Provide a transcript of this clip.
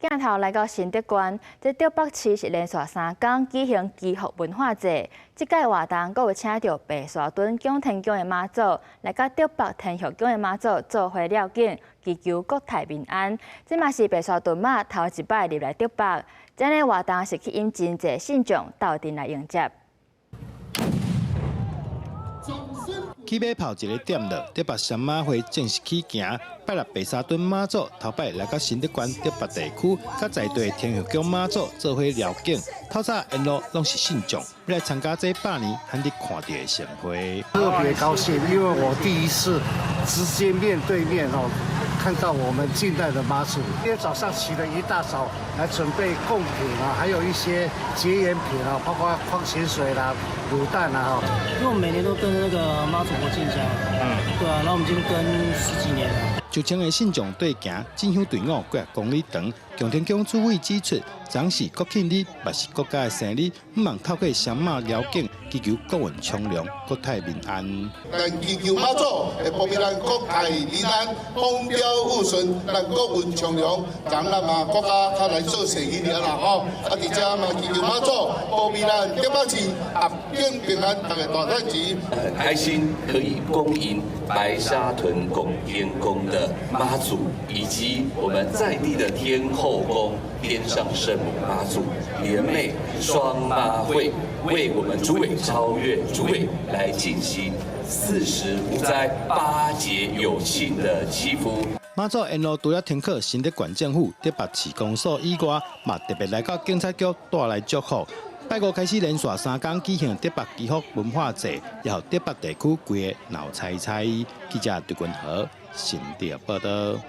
鏡頭來到新竹縣，這竹北市是連續三工舉行祈福文化節。這屆活動閣有請著白沙屯蔣天宮的媽祖來佮竹北天后宮的媽祖做伙繞境，祈求國泰民安。這嘛是白沙屯媽頭一擺入來竹北，這个活動是吸引真濟信眾鬥陣來迎接。起馬炮一个點落，竹北雙媽會正式起行。拜六白沙屯媽祖頭擺來到新竹縣竹北地區，佮在地天后宮媽祖做伙繞境。透早沿路攏是信眾，欲來參加這百年罕得看著的盛會。特別高興，因為我第一次直接面對面哦，看到我們近代的媽祖。今天早上起了一大早來準備貢品啊，還有一些結緣品啊，包括礦泉水啦、滷蛋啊。因為我每年都跟那個媽祖婆進香，對啊，然後我們已經跟十幾年了。上千个信眾對行進香隊伍幾公里長，蔣天宮主委指出，昨是國慶日，嘛是國家的生日，向望透過雙媽繞境，祈求國運昌隆、國泰民安。咱祈求媽祖會保庇咱國泰民安、風調雨順，咱國運昌隆，咱咱嘛國家較來做生意爾啦吼。啊，佇遮嘛祈求媽祖保庇咱竹北市合境平安，大家大賺錢。很開心可以恭迎白沙屯拱天宮的媽祖，以及我們在地的天后宮天上聖母媽祖聯袂雙媽會，為我們主委超越主委來進行四時無災、八節有慶的祈福。媽祖沿路除了停靠新竹縣政府、竹北市公所以外，嘛特別來到警察局帶來祝福。拜五開始連續三工舉行竹北祈福文化節，予竹北地區規个鬧猜猜。記者陳君和新竹報道。